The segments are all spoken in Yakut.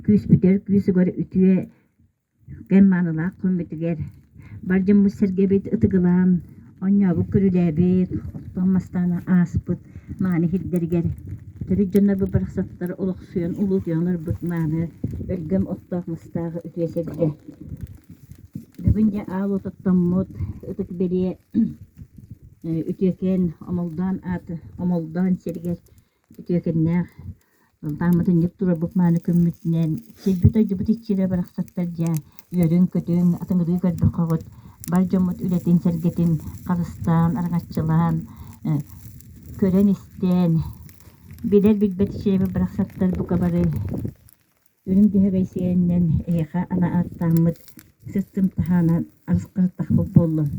Күүспүтүгэр күүс угар үтүө кэм маанылаах күммүтүгэр бар дьоммут-сэргэбит ытыгылаан, оонньообут-көрүлээбит, оттоон-мастаан ааспыт мааны сирдэригэр төрүт дьоннорбут барахсаттар олохсуйан улуутуйан олорбут мааны өлгөм оттоох-мастаах үтүө сиргэ бүгүн дьэ аал уот оттоммут ытык бэлиэ үтүөкэн Омолдоон ааты Омолдоон сиригэр үтүөкэннээх Тааматынньык турарбыт мааны күммүтүнэн сирбит-дойдубут иччилэрэ барахсаттар дьэ үөрүҥ-көтүҥ, атыҥырыы көрбөххөҕүт, бар дьоммут үлэтин сэргэтин харыстаан, араҥаччылаан, көрөн-истэн, билэр-билбэт иччилэрбит барахсаттар бука бары Үрүҥ Дьөһөгөй сиэнинэн эһиэхэ ана ааттааммыт сыстым таһаанан арыскыһыттахпыт буоллун.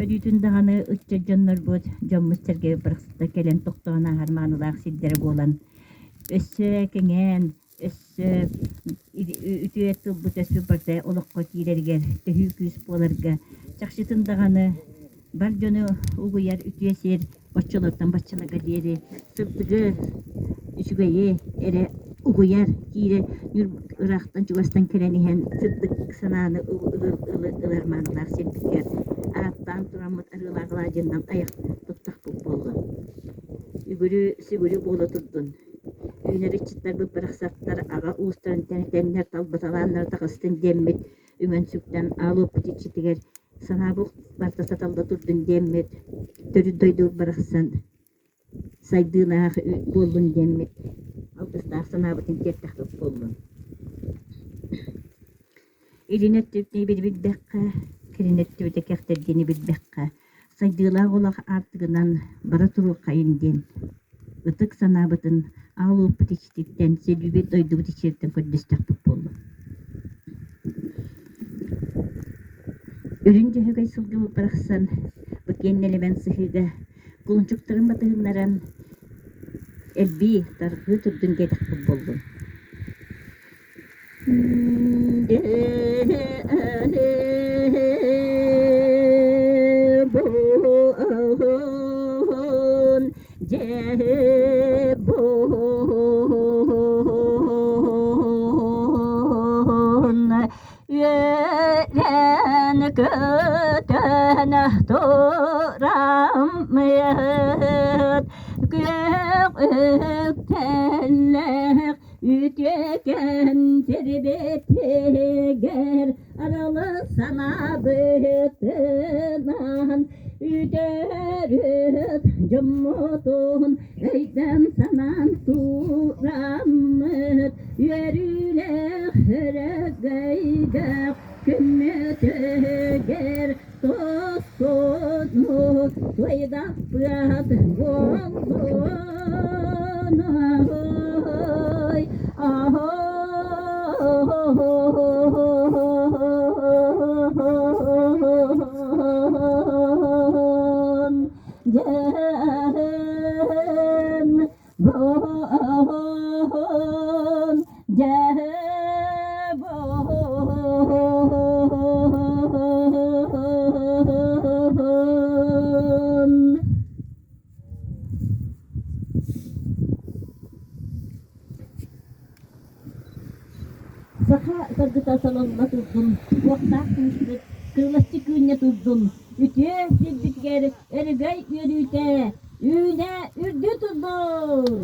Өрүүтүн даҕаны ыччат дьоннорбут, дьоммут-сэргэбит барахсаттар кэлэн тохтоон ааһар маанылаах сирдэрэ буолан, өссө кэҥээн, өссө үтүө тылбыт өссө барыта олоххо киирэригэр төһүү күүс буоларга чахчытын даҕаны бар дьону угуйар үтүө сир оччолортон баччаларга диэри сырдыгы, үчүгэйи эрэ угуйар, киирэ ыраахтан чугастан кэлэн иһэн сырдык санааны ылар маанылаах сирбитигэр ааттаан тураммыт арыылаах алаадьыннан айах туттахпыт буоллун. Үгүрү сүгүрү буола турдун. Үүнэр ыччаттарбыт барахсаттар аҕа уустарын тэнитэннэр талбаталааннар таҕыстын диэммит үҥэн-сүктэн аал уоппут иччитигэр санаабыт барыта саталла турдун диэммит, төрүт дойдубут барахсан сайдыылаах буоллун диэммит, алгыстаах санаабытын тиэртэхпит буоллун. Илин өттүбүтүн билбэххэ, кэлин өттүбүтэ кэхтэрдиини билбэххэ, сайдыылаах олох аартыгынан бара туруоххайын диэн ытык санаабытын аал уоппут иччититтэн, силбибит дойдубут иччититтэн көрдөстөхпүт буоллун. Үрүҥ Дьөһөгөй сылгыбыт барахсан бу киэҥ нэлэмэн сыһыыга кулунчуктарын батыһыннаран элбии, тарҕыы турдун диэтэхпит буоллун. Үөрэн-көтөн тураммыт күөх үктэллээх Үтүөкэн сирбитигэр аралы санаабытынан үтөрүт дьоммутун өйдөөн-санаан тураммыт үөрүүлээх өрөгөйдөөх күммүтүгэр Тосхону туйдахпыат буоллун ой, аһон дьэһэн буон дьэһэн Саха саргыта салалла турдун, уохтаах күүспүт кырылаччы күүннэ турдун, үтүө сирбитигэр өрөгөй үөрүүтэ үүнэ үрдүү турдун!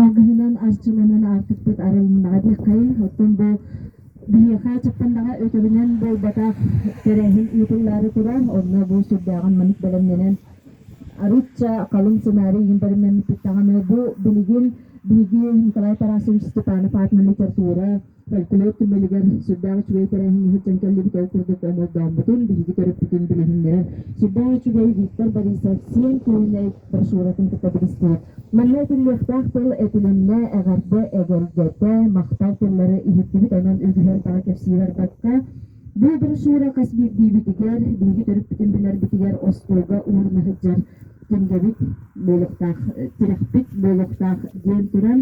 Алгыһынан арчыланан аартыкпыт арылыннаҕа диэххэйиҥ. Оттон бу биһиэхэ Чаппандаҕа өтөбүнэн буолбатах тэрээһин ыытыллаары турар. Онно бу сүрдээҕин маннык бэлэмнэнэн арыычча халыҥ сценарий иһин бэлэмнэммиппит даҕаны бу билигин биһиги Николай Тарасович Степанов аатынан литература фольклор түмэлигэр сүрдээх үчүгэй тэрээһиҥҥэ сылдьан кэллибит, ол курдук омолдооммутун, биһиги төрөппүтүн билиһиннэрэр сүрдээх үчүгэй Виктор Борисов сиэн күһүнэй брошюратын кытта билистибит. Манна этиллиэхтээх тыл этилиннэ, эҕэрдэ эгэлгэтэ, махтал тыллары иһиттибит, онон үгүһү элбэҕи кэпсии барбакка, бу брошюра хас биирдиибитигэр, биһиги төрүппүтүн билэрбитигэр остуолга ууруна сылдьар кинигэбит буолуохтаах, тирэхпит буолуохтаах диэн туран.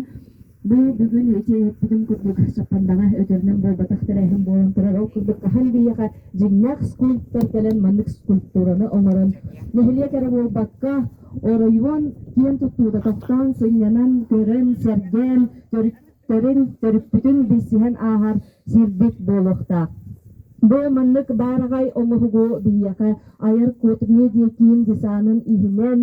Бу бүгүн ити эппитим курдук Чаппандаҕа өтөрүнэн буолбатах тэрээһин буолан турар. Ол курдук хаһан биһиэхэ дьиҥнээх скульптор кэлэн маннык скульптураны оҥорон нэһилиэк эрэ буолбакка оройуон киэн туттуута тохтоон сынньанан, көрөн, сэргээн, төрүттэрин, төрүппүтүн билсиһэн ааһар сирбит буолуохтаах. Бу маннык баараҕай оҥоһугу биһиэхэ Айар Кут медиа киин десанын иһинэн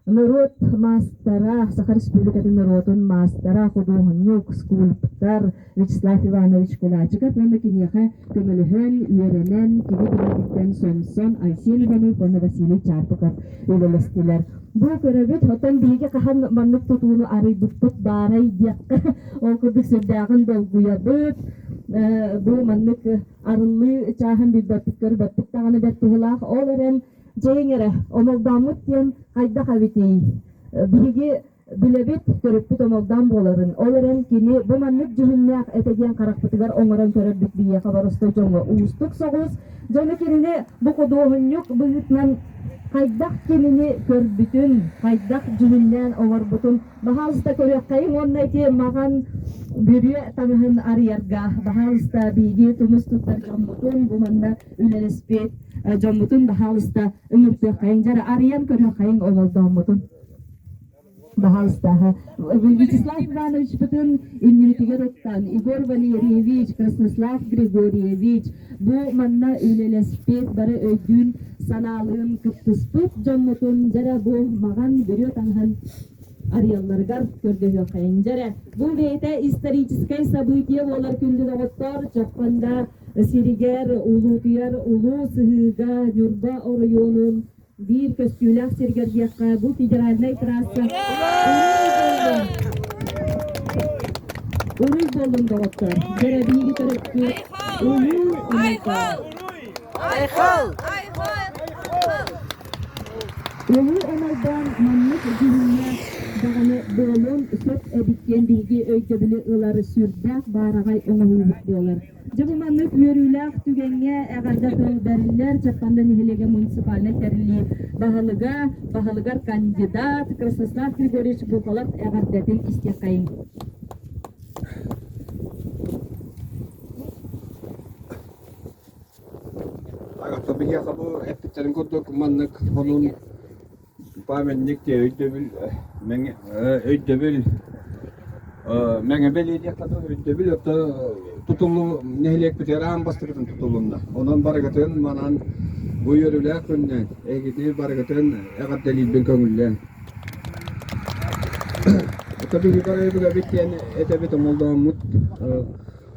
Норуот маастара, Саха Республикатын норуотун маастара, худуоһунньук, скульптор Вячеслав Иванович Кулачиков уонна киниэхэ көмөлөһөн, үөрэнэн, кини билиититтэн сомсон Айсен Иванов уонна Василий Чарпыков үлэлэстилэр. Бу көрөбүт, оттон биһиги хаһан маннык тутууну арыйбыппыт баарай диэххэ, ол курдук сүрдээҕин долгуйабыт. Бу маннык арыллыы чааһын билбэппит, көрбөппүт даҕаны бэрт туһулаах. Ол эрэн Дьэйиҥ эрэ, омолдооммут диэн хайдах эбитий? Биһиги билэбит, төрүппүт омолдоон буоларын. Ол эрэн кини бу маннык дьүһүннээх этэ диэн харахпытыгар оҥорон көрөрбүт биһиэхэ боростуой дьоҥҥо уустук соҕус. Дьону кинини бу худуоһунньук быһыытынан хайдах кинини көрбүтүн, хайдах дьүһүннээн оҥорбутун баһаалыста көрүөххэйиҥ уонна ити маҕан бүрүө таҥаһын арыйарга баһаалыста биһиги тумус туттар дьоммутун бу манна үлэлэспит дьоммутун баһаалыста ыҥыртыаххайыҥ, дьара арыйан көрүөххэйиҥ оҥолдооммутун. Баһаалыста. Вячеслав Ивановичпытын иннибитигэр уктан Егор Валерьевич, Краснослав Григорьевич бу манна үлэлэспит, бары өйдүүн, санаалыын кыттыспыт дьоммутун дьэрэ бу маҕан бүрүө таҥаһын арыйалларыгар көрдөһүөххэйиҥ. Дьэрэ, бу бэйэтэ историческай событие буолар күндү доҕоттор, Чаппанда сиригэр улуутуйар улуу сыһыыга Ньурба оройуонун биир көстүүлээх сиригэр диэххэ бу федеральнай трасса Уруй буоллун доҕоттор! Дьэрэбииги төрөппүт улуу Омолдоон! Айхал! Улуу Омолдоон маннык дьүһүҥҥэ даҕаны буолуон сөп эбит диэн биһиги өйдөбүлү ылар сүрдээх баараҕай оҥоһуубут буолар. Дьэ бу маннык үөрүүлээх түгэҥҥэ эҕэрдэ тыл бэриллэр Чаппанда нэһилиэгэ муниципальнай тэриллии баһылыга, баһылыгар кандидат Краснослав Григорьевич Букалов эҕэрдэтин истиэххэйиҥ. Биһиэхэ бу эппиттэрин курдук маннык сонун Памятник өйдөбүл өйдөбүл мэҥэ бэлиэтиэххэ өйдөбүл ото тутуллу нэһилиэкпитигэр аан бастакытын тутулунна. Онон барыгытын манан бу үөрүүлээх күннэн эһигити барыгытын эҕэрдэлиирбин көҥүллээн. Ото биһиги барыгыбыт диэн этэбит омолдооммут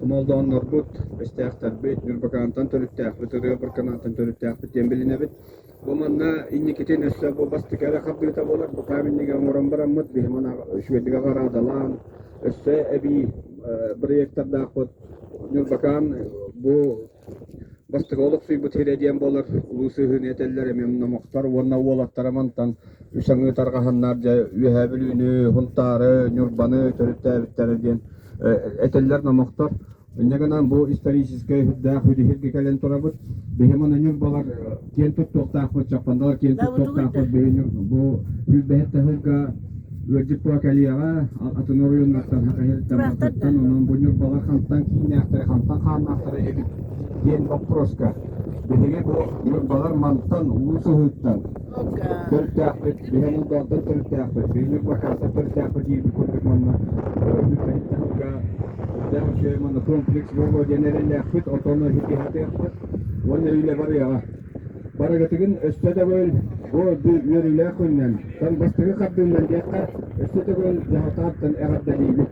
омолдооннорбут, бэстээхтэрбит, Ньурбакаантан төрүттээхпит, Ырыа Бырканаантан төрүттээхпит диэн билинэбит. Бу манна инникитин өссө бу бастакы эрэ хардыыта буолар, бу памятнигы оҥорон бараммыт, биһи мана үчүгэйдик аҕараадалаан, өссө эбии бырайыактардаахпыт. Ньурбакаан бу бастакы олохсуйбут сирэ диэн буолар, улуу сыһыыны этэллэр эмиэ номохтор уонна уолаттара мантан үс аҥыы тарҕаһаннар дьэ Үөһээ Бүлүүнү, Һунтаары, Ньурбаны төрүттээбиттэрэ диэн этэллэр номохтор. Инньэ гынан бу историческай үрдээх үдүһүргэ кэлэн турабыт. Биһи маны Ньурбалар киэн туттуохтаахпыт, Чаппандалар киэн туттуохтаахпыт. Биһи бу Хүлбэһит таһылга ыалдьыт буола кэлиэҕэ, атын оройуоннартан, Хахаһириттан, Бартыттан, онон бу Ньурбалар хантан кииннээхтэрэ, хантан хааннаахтара эбит диэн боппуруоска биһиги бу Ньурбалар мантан, Улуу Сыһыыттан төрүттээхпит, биһи Мулдаантан төрүттээхпит, биһи Ньурбакаантан төрүттээхпит диирбит курдук манна Хүлбэһит таһылга Үрдээх үчүгэй манна комплекс буолуо диэн эрэллээхпит, отону иһитиһатыахпыт уонна үлэ барыаҕа. Барыгытыгын өссө төгүл бу үөрүүлээх күнүнэн, тан бастакы хардыынан диэххэ, өссө төгүл дьаһалтааттан эҕэрдэлиибит.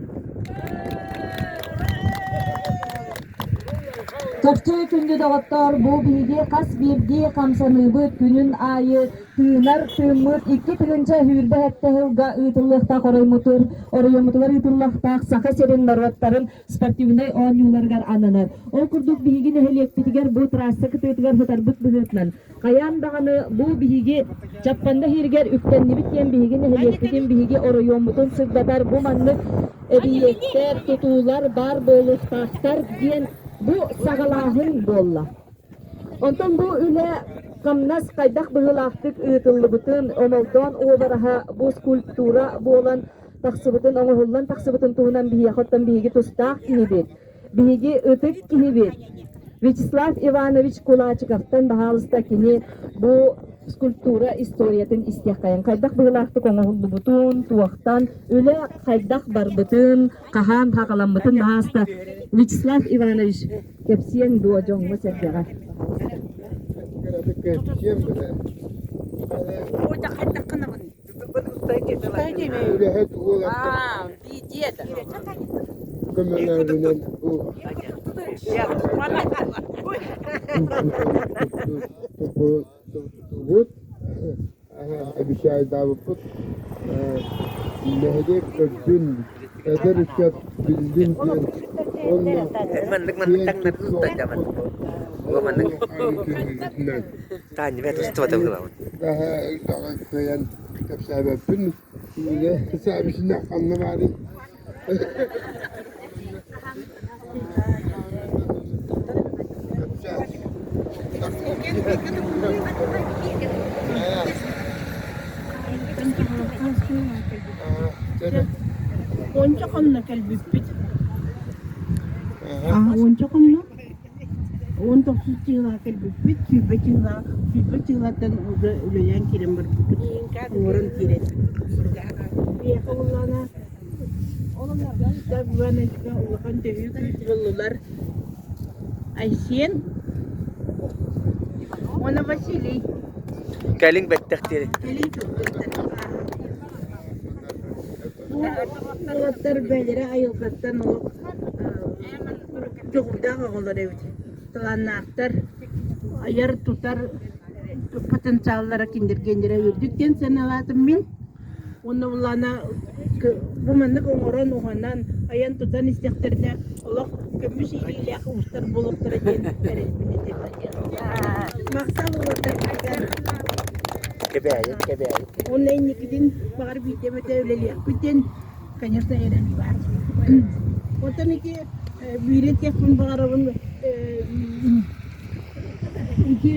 Чахчы күндү доҕоттоор, бу биһиги хас биирдии хамсаныыбыт күнүн аайы тыынар тыыммыт 2027 сылга ыытыллыахтаах оройуоммутугар ыытыллыахтаах Саха сирин норуоттарын спортивнай оонньууларыгар ананар. Ол курдук биһиги нэһилиэкпитигэр бу трасса кытыытыгар сытарбыт быһыытынан хайаан даҕаны бу биһиги Чаппанда иһиригэр үктэннибит диэн биһиги нэһилиэкпитин, биһиги оройуоммутун сырдатар бу маннык эбийиэктэр, тутуулар баар буолуохтаахтар диэн бу саҕалааһын буолла. Онтон бу үлэ хамнас хайдах быһыылаахтык ыытыллыбытын, омолдоон уобараһа бу скульптура буолан. тахсыбытын, оҥоһуллан тахсыбытын туһунан биһиэхэ оттон биһиги тустаах киһибит, биһиги ытык киһибит Вячеслав Иванович Кулачиковтан баһаалыста кини бу скульптура историятын истиэххэйин хайдах быһыылаахтык оҥоһуллубутун, туохтан, үлэ хайдах барбытын, хаһан хаҕаламмытын баһааста Вячеслав Иванович кэпсиэҥ дуо дьоҥҥо-сэргэҕэ? Үлэһит уолаттар көмөлөрүнэн бу туппут, обещайдаабыппыт нэһилиэк өрдүн эдэр ыччат биллин диэн уонна киэн туттуохпут кыайан кэпсээбэппин үлэ саабисинэ ханна баарый Уонча хонно кэлбиппит. Уонча хонно 19 чыылаах кэлбиппит, 20 чыылаах, 20 чыылаттан уже үлэлээн киирэн барбыппыт, оҥорон киирэн. Биһиэхэ буоллаҕына Ивановичка улахан төһүү күүс буллулар. Айсен уонна Василий. Кэлиҥ бэттэх диэри. Кэлиҥ Уолаттар бэйэлэрэ айылҕаттан олох дьоҕурдаах оҕолор эбит. Талааннаахтар, айар-тутар потенциаллара кинилэргэ үрдүк диэн сыаналаатым мин. Уонна былаана бу маннык оҥорон, уһанан, айан-тутан истэхтэринэ олох көмүс илиилээх уустар буолуохтара диэн эрэлбин этэбин. Махтал уолаттарбытыгар. Кэбээйи, кэбээйи. Уонна инникитин баҕар биирдэ эмэтэ үлэлиэхпит диэн, конечно, эрэл баар. Оттон ити биири этиэхпин баҕарабын ити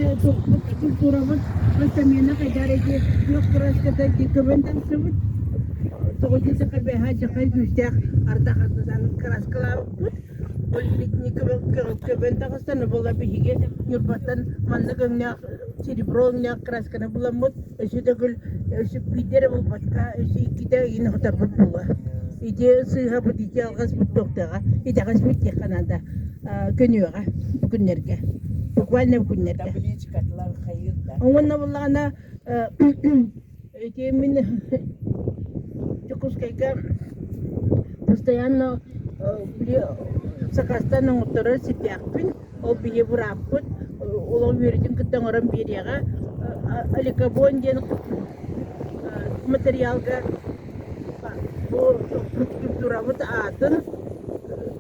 культурабыт постамена хайдаар ити күөх краската ити көбөн тахсыбыт тоҕо диэтэххэ бэһэ дьахай күүстээх ардах ардатан краскалаабыппыт Ол итини көбөн таҕыстан буола биһиги Ньурбаттан маннык өҥнөөх серебро өҥнөөх красканы буламмыт өссө төгүл өссө биирдэ эрэ булбакка өссө иккитэ ыйын хотарбыт буолуо. Ити сыыһабыт ити алҕаспыт туохтааҕа итэҕэспит диэххэ наада көнүөҕэ бу күннэргэ буквально бу күннэргэ. Уонна буоллаҕына Ити мин Дьокуускайга постоянно били сакаастаан оҥотторор сирдээхпин. Ол биһи бырааппыт олох үөрүүтүн кытта оҥорон биэриэҕэ. Аликабон диэн материалга бу скульптурабыт аатын,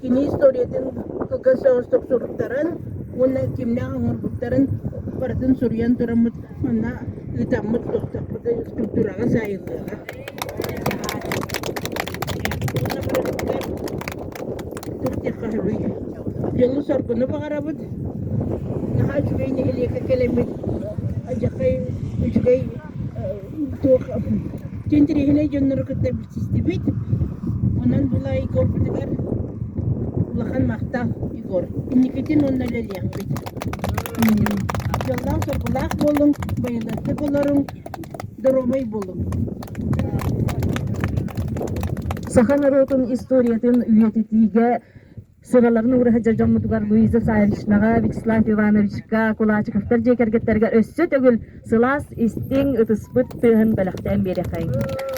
кини историятын кылгас соҕустук суруттаран уонна кимнээх оҥорбуттарын барытын суруйан тураммыт Манна ыытаммыт туохтахпыт скульптураҕа саайыллыаҕа. Уонна барыбытыгар туох диэххэ сөбүй? Дьолу-соргуну баҕарабыт. Наһаа үчүгэй нэһилиэккэ кэлэммит адьахай үчүгэй туох интэриэһинэй дьоннору кытта билсистибит. Онон була Егорбутугар улахан махтал Егор. Инникитин уонна үлэлиэхпит. Дьоллоох-соргулаах буолуҥ, байылыаттык олоруҥ, доруобай буолуҥ. Саха норуотун историятын үйэтитиигэ сыраларын уураһа дьоммутугар Луиза Саввичнаҕа, Вячеслав Ивановичка, Кулачиковтар дьиэ кэргэттэригэр өссө төгүл сылаас истиҥ ытыспыт тыаһын бэлэхтээн биэриэххэйиҥ.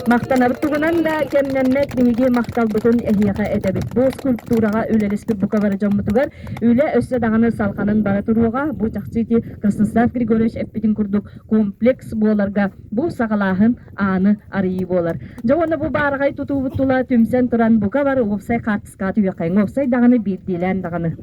Махтанабыт тугунан да кэмнэммэт биһиги махталбытын эһиэхэ этэбит. Бу скульптураҕа үлэлэспит бука бары дьоммутугар үлэ өссө даҕаны салҕанан бара туруоҕа. Бу чахчы ити Краснослав Григорьевич эппитин курдук комплекс буоларга бу саҕалааһын ааны арыйыы буолар. Дьэ уонна бу баараҕай тутуубут тула түмсэн туран бука бары уопсай хаартыскаҕа түһүөххэйиҥ. Уопсай даҕаны биирдиилээн даҕаны.